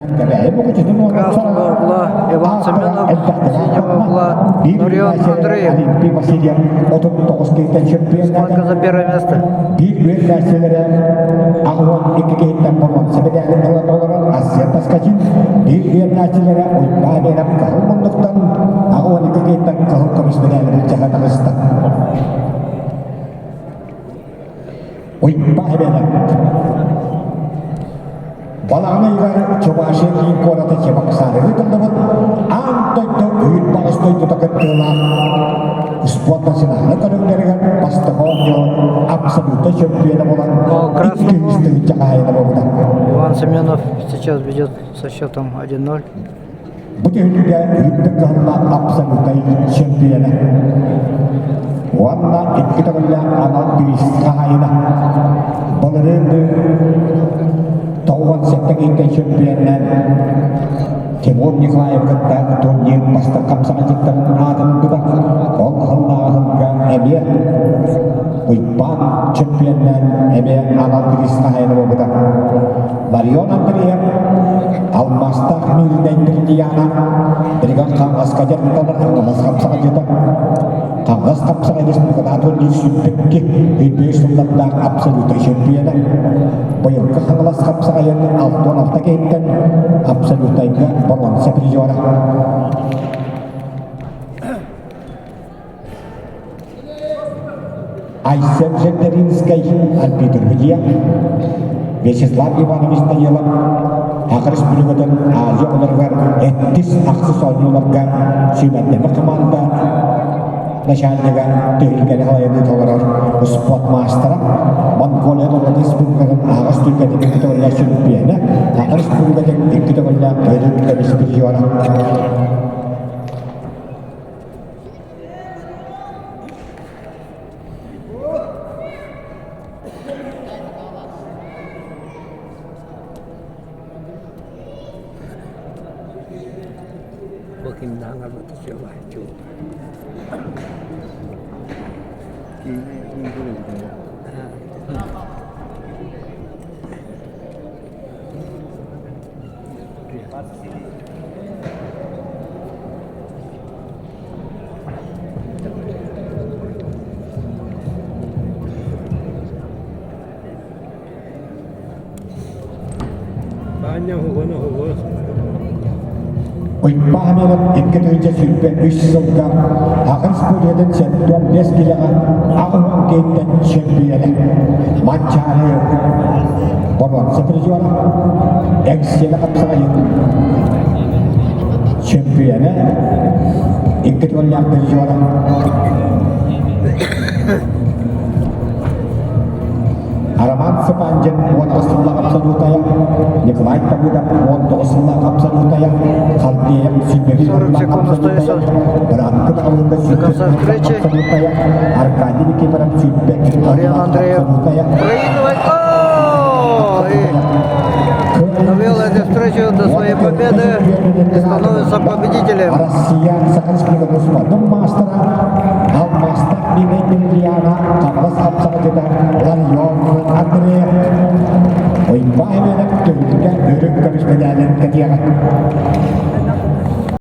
Красного угла Иван Семенов, синего угла Ларион Андреев. Схватка за первое место. Биир үөрэнээччилэрэ аҕыон икки киһиттэн боруонса мэдээлин ылан олорон Ассия Паскачин, биир үөрэнээччилэрэ Уйбаан Биэрэп кыһыл муннуктан аҕыон икки киһиттэн кыһыл көмүс мэдээлин илдьэ таҕыста. Уйбаан Биэрэп Балаҕан ыйыгар Чувашия киин куората Чебоксарыга ыытыллыбыт аан дойду үүт баҕас дойдута кыттыылаах спорт национальнай көрүҥнэригэр бастакы оонньуу абсолютнай чөмпүйүөнэ буолан икки тыһыынча хаһаайына буолбута. Иван Семенов сейчас ведет со счетом 1-0. Бу түһүлгэ үрдүк кыһыллаах абсолютнай чөмпүйүөнэ. Уонна икки төгүллээх анал бириис хаһаайына. Былырыын 97 киһиттэн чөмпүйүөннээн Тимур Николаев кытта турнир бастакы хамсаҕайдьыттарын аатын ылбыта. Ол аһыллааҕы сылга эмиэ Уйбаан чөмпүйүөннээн эмиэ анал бириис хаһаайына буолбута. Ларион Андреев алмаастаах Мииринэй Тридияна билигин Хаҥаска дьарыктанар Хаҥалас хапсаҕайдьыта Хаҥалас хапсаҕай республикатааҕы турнир сүүрбэкки үрдүө сыллардаах абсолютнай чөмпүйүөнэ быйылгы Хаҥалас хапсаҕайын 66 киһиттэн абсолютнайга боруонса призера. Айсен Жегдаринскай арбитр судья Вячеслав Иванович Данилов Саха Республикатын Азия оҕолоругар эттис ахсыс оонньууларга сүүмэрдэммит хамаанда начальнига түһүлгэни салайыныы толорор спорт маастара Монголия норуотун республикатын аһаҕас түһүлгэтин икки төгүллээх чөмпүйүөнэ Саха Республикатын икки төгүллээх үрдүк көмүс призера. Бу кимнээх арбата сыалааччы Уйбаан икки тыһыынча сүүрбэ үс сылга Аҕыс республикатын 75 килэҕэ аҕыс киһиттэн чөмпүйүөнэ Манчаары боруонса призера Эҥсиэлэ хапсаҕайын чөмпүйүөнэ икки төгүллээх призера Роман Сыпандин 19 сыллаах абсолютая, Николай Давыдов 19 сыллаах абсолютая, Халдеев 21 40 сыллаах секунд абсолютая, остается Бранкин Алында до конца встречи. абсолютая, Аркадий Никифоров 21 Ларион сыллаах Андреев абсолютая. проигрывает. О! И довел эту встречу до своей победы и становится победителем. Россия Саха Республикатын маастара.